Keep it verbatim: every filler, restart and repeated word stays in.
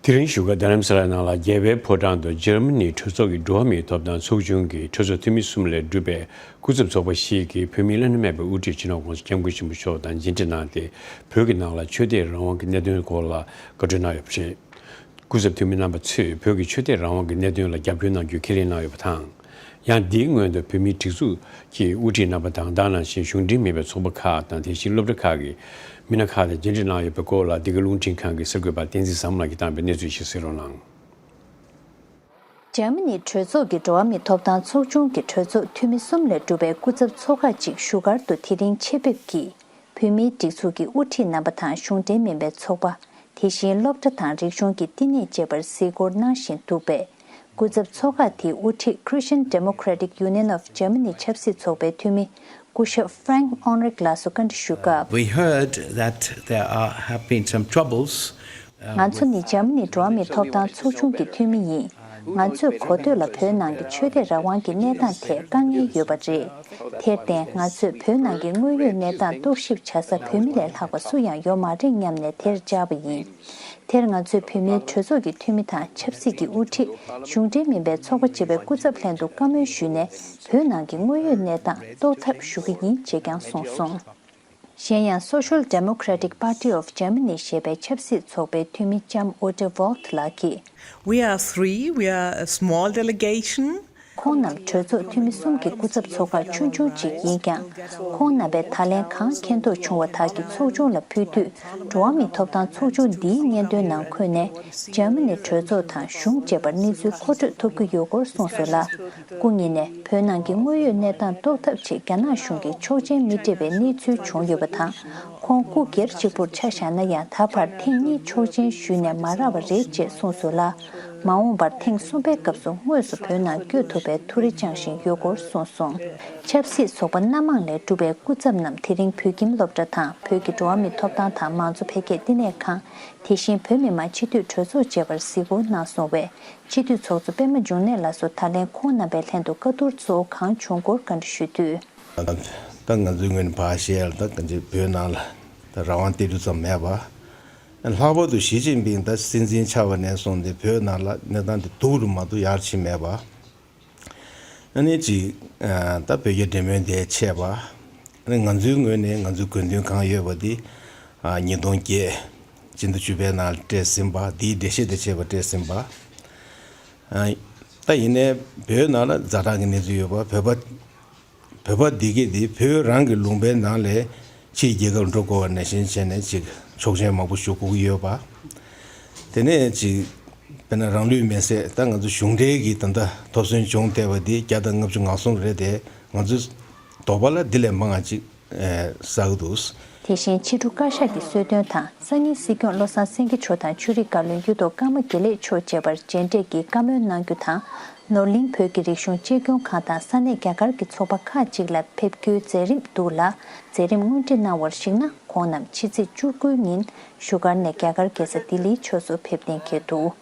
དེ་རིང་བཞུགས་སྒར་རྡ་རམ་ས་ལའི་ནང་ལ་རྒྱལ་བའི་ཕོ་བྲང་དུ་འཇར་མ་ནིའི་གྲོས་ཚོགས་ཀྱི་འགྲོ་བ་མིའི་ཐོབ་ཐང་ཚོགས་ཆུང་གི་གྲོས་ཚོགས་འཐུས་མི་གསུམ་ལས་གྲུབ་པའི་སྐུ་ཚབ་ཚོགས་པ་ཞིག་གིས་བོད་མིའི་བླ་ན་མེད་པའི་དབུ་ཁྲིད་སྤྱི་ནོར་༸གོང་ས་༸སྐྱབས་མགོན་ཆེན་པོ་མཆོག་དང་མཇལ་འཕྲད་གནང་སྟེ། བོད་ཀྱི་ནང་ལ་ཆོས་དད་རང་དབང་གི་གནད་དོན་སྐོར་ལ་བཀའ་འཁྲོལ་གནང་ཡོད་པ་རེད། སྐུ་ཚབ་འཐུས་མི་རྣམ་པ་ཚོས་བོད་ཀྱི་ཆོས་དད་རང་དབང་གི་གནད་དོན་ལ་རྒྱབ་སྐྱོར་གནང་རྒྱུ་ཁས་ལེན་གནང་ཡོད་པ་དང་། ཡང་འདིའི་སྔོན་དུ་བོད་མིའི་སྒྲིག་འཛུགས་ཀྱི་དབུ་ཁྲིད་རྣམ་པ་དང་། ད་ག་ནང་བཞིན་གཞུང་འབྲེལ་མིན་པའི་ཚོགས་པ་ཁག་དང་། དེ་བཞིན་སློབ་གྲྭ་ཁག་གི་མི་སྣ་ཁག་དང་མཇལ་འཕྲད་གནང་ཡོད་པའི་སྐོར་ལ། འདི་ག་རླུང་འཕྲིན་ཁང་གི་གསར་འགོད་པ་བསྟན་འཛིན་བཟང་མོ་ལགས་ཀྱིས་བཏང་བའི་གནས་ཚུལ་ཞིག་གསན་རོགས་གནང་། འཇར་མ་ནིའི་གྲོས་ཚོགས་ཀྱི་འགྲོ་བ་མིའི་ཐོབ་ཐང་ཚོགས་ཆུང་གི་གྲོས་ཚོགས་འཐུས་མི་གསུམ་ལས་གྲུབ་པའི་སྐུ་ཚབ་ཚོགས་ཁག་ཅིག་བཞུགས་སྒར་དུ་དེ་རིང་ཆེད་ཕེབས་ཀྱིས། བོད་མིའི་སྒྲིག་འཛུགས་ཀྱི་དབུ་ཁྲིད་རྣམ་པ་དང་། གཞུང་འབྲེལ་མིན་པའི་ཚོགས་པ། དེ་བཞིན་སློབ་གྲྭ་དང་རིག་གཞུང་གི་བསྟི་གནས་བཅས་པར་གཟིགས་སྐོར་གནང་བཞིན་འདུག་པས། སྐུ་ཚབ་ཚོགས་ཁག་དེའི་དབུ་ཁྲིད་Christian Democratic Union of Germany ཆབ་སྲིད་ཚོགས་པའི་འཐུས་མི་སྐུ་ཞབས་Frank Unruh ལགས་སུ་བཀའ་འདྲི་ཞུས་སྐབས། We heard that there are, have been some troubles, uh, ང་ཚོ་ནི་འཇར་མ་ནི་འགྲོ་བ་མིའི་ཐོབ་ཐང་ཚོགས་ཆུང་གི་འཐུས་མི་ཡིན། ང་ཚོས་གོ་ཐོས་ལ་བོད་ནང་གི་ཆོས་དད་རང་དབང་གི་གནས་སྟངས་ཐད་དཀའ་ངལ་ཡོད་པ་རེད། དེར་བརྟེན་ང་ཚོས་བོད་ནང་གི་དངོས་ཡོད་གནས་སྟངས་རྟོག་ཞིབ་བྱ་ས་བོད་མི་ལས་ལྷག་པ་སུ་ཡང་ཡོད་མ་རེད་སྙམ་ནས་དེར་བཅར་བ་ཡིན། དེར་ང་ཚོས་བོད་མིའི་གྲོས་ཚོགས་ཀྱི་འཐུས་མི་དང་ཆབ་སྲིད་ཀྱི་དབུ་ཁྲིད། གཞུང་འབྲེལ་མིན་པའི་ཚོགས་པ་བཅས་པའི་སྐུ་ཚབ་ལྷན་དུ་བཀའ་མོལ་ཞུས་ནས་བོད་ནང་གི་དངོས་ཡོད་གནས་སྟངས་རྟོགས་ཐབས་ཞུ་གི་ཡིན་ཅེས་ཀྱང་གསུངས་སོང་། གཞན་ཡང་Social Democratic Party of Germany ཞེས་པའི་ཆབ་སྲིད་ཚོགས་པའི་འཐུས་མི་ལྕམ་Ute Wolf ལགས་ཀྱིས། We are three, we are a small delegation. ཁོང་རྣམས་གྲོས་ཚོགས་འཐུས་མི་གསུམ་གྱི་སྐུ་ཚབ་ཚོགས་ཁག་ཆུང་ཆུང་ཅིག་ཡིན་ཀྱང་། ཁོང་རྣམ་པས་ད་ལན་གང་མཁྱེན་རྟོགས་བྱུང་བ་དག་གི་ཚོགས་ཆུང་ལ་ཕུལ་དུས། འགྲོ་བ་མིའི་ཐོབ་ཐང་ཚོགས་ཆུང་འདིའི་སྙན་ཐོའི་ནང་འཁོད་ནས་འཇར་མ་ནི་གྲོས་ཚོགས་དང་གཞུང་བཅས་པར་གནས་ཚུལ་མཁོ་སྤྲོད་ཐུབ་ཀྱི་ཡོད་སྐོར་གསུངས་སོང་ལ། སྐུ་ཉིད་ནས་བོད་ནང་གི་དངོས་ཡོད་གནས་སྟངས་རྟོགས་ཐབས་ཆེད་རྒྱ་ནག་གཞུང་གིས་ཆོག་མཆན་མི་སྤྲད་པའི་གནས་ཚུལ་བྱུང་ཡོད་པ་དང་། ཁོང་སྐུ་སྒེར་གཅིག་པུར་ཆ་བཞག་ན་ཡང་། ད་བར་ཐེངས་གཉིས་ཆོག་མཆན་ཞུས་ནས་མ་རག་པ་རེད་ཅེས་གསུངས་སོང་ལ། མ་འོངས་པར་ཐེངས་གསུམ་པའི་སྐབས་སུ་དངོས་སུ་བོད་ནང་བསྐྱོད་ཐུབ་པའི་ཐུགས་རེ་བཅངས་བཞིན་ཡོད་སྐོར་གསུངས་སོང་། ཆབ་སྲིད་ཚོགས་པ་སྣ་མང་ལས་གྲུབ་པའི་སྐུ་ཚབ་རྣམས་དེ་རིང་བོད་ཁྱིམ་སློབ་གྲྭ་དང་། བོད་ཀྱི་འགྲོ་བ་མིའི་ཐོབ་ཐང་དང་མང་གཙོ་འཕེལ་རྒྱས་བསྟི་གནས་ཁང་། དེ་བཞིན་བོད་མི་མང་སྤྱི་འཐུས་གྲོས་ཚོགས་བཅས་པར་གཟིགས་སྐོར་གནང་སོང་བས། སྤྱི་འཐུས་ཚོགས་གཙོ་པད་མ་འབྱུང་གནས་ལགས་སུ་ད་ལན་ཁོང་རྣམ་པའི་ལྷན་དུ་བཀའ་བསྡུར་གཙོ་བོ་གང་བྱུང་སྐོར་བཀའ་འདྲི་ཞུས་དུས། ད་ང་ཚོའི་ངོས་ནས་ཕར་བཤད་ཡ་ལ། ད་གང་ཅི་བོད་ནང་ལ་ད་རང་དབང་སྟེར་རྒྱུ་ཙམ་མེད་པ། ལྷག་པར་དུ་ཞི་ཅིན་ཕིང་ད་སྲིད་འཛིན་ཆགས་པ་ནས་བཟུང་སྟེ་བོད་ནང་ལ་གནས་སྟངས་དེ་སྡུག་རུ་མ་གཏོགས་ཡར་ཕྱིན་མེད་པ། ཨ་ནི་ཅིག་ཨ་ད་བོད་རྒྱ་འབྲེལ་མོལ་དེ་ཆད་པ། ཨ་ནི་ང་ཚོའི་ངོས་ནས་ང་ཚོའི་དགོས་འདུན་གང་ཡོད་པ་དེ་ཨ་ཉིས་སྟོང་བརྒྱད་ཕྱི་ཟླ་བཅུ་པའི་ནང་ལ་སྤྲད་ཟིན་པ། དེའི་འགྲེལ་བཤད་དེ་བྱས་པ་སྤྲད་ཟིན་པ། ཨ་ད་ཡིན་ནའི་བོད་ནང་ལ་ཛ་དྲག་གི་གནས་ཚུལ་ཡོད་པ། བོད་པ་བོད་པ་འདི་གས་དེ་བོད་རང་གི་ལུང་པའི་ནང་ལས་ཕྱིའི་རྒྱལ་ཁབ་འགྲོ་དགོས་པ་ནང་བཞིན་བྱས་ནས་ཅིག་ཆོག་མཆན་མང་པོ་ཞུ་དགོས་ཀྱི་ཡོད་པ། དེ་ནས་ཅིག་དཔེར་ན་རང་ལུས་མེར་སྲེག་ད་ང་ཚོ་གཞུང་འབྲེལ་གྱི་ད་ལྟ་ཐོབ་ཐང་བྱུང་བསྡད་པ་འདི་བརྒྱ་དང་ལྔ་བཅུ་ང་གསུམ་རེད་དེ། ང་ཚོའི་དོགས་པ་ལ་འདི་ལས་མང་བ་ཅིག་ཨེ་བསགས་ཀྱི་འདུག་དེ་བཞིན་ཕྱི་དྲོ་བཀའ་ཤག་གི་གསོལ་སྟོན་དང་། སང་ཉིན་སྲིད་སྐྱོང་བློ་བཟང་སེང་གེ་མཆོག་དང་ཆོས་རིག་བཀའ་བློན་གྱི་ཐོག་ཀརྨ་དགེ་ལེགས་མཆོག་བཅས་པར་མཇལ་འཕྲད་ཀྱིས་བཀའ་མོལ་གནང་རྒྱུ་དང་། ནོར་གླིང་བོད་ཀྱི་རིག་གཞུང་གཅེས་སྐྱོང་ཁང་དང་ས་གནས་རྒྱ་གར་གྱི་ཚོགས་པ་ཁག་ཅིག་ལ་ཕེབས་རྒྱུའི་མཛད་རིམ་འདུག་ལ། མཛད་རིམ་སྔོན་སྒྲིག་གནང་བར་གཞིགས་ན། ཁོང་རྣམས་ཕྱི་ཚེས་བཅུ་དགུའི་ཉིན་བཞུགས་སྒར་ནས་རྒྱ་གར་རྒྱལ་ས་ལྡི་ལིའི་ཕྱོགས་སུ་ཕེབས་གཏན་འཁེལ་འདུག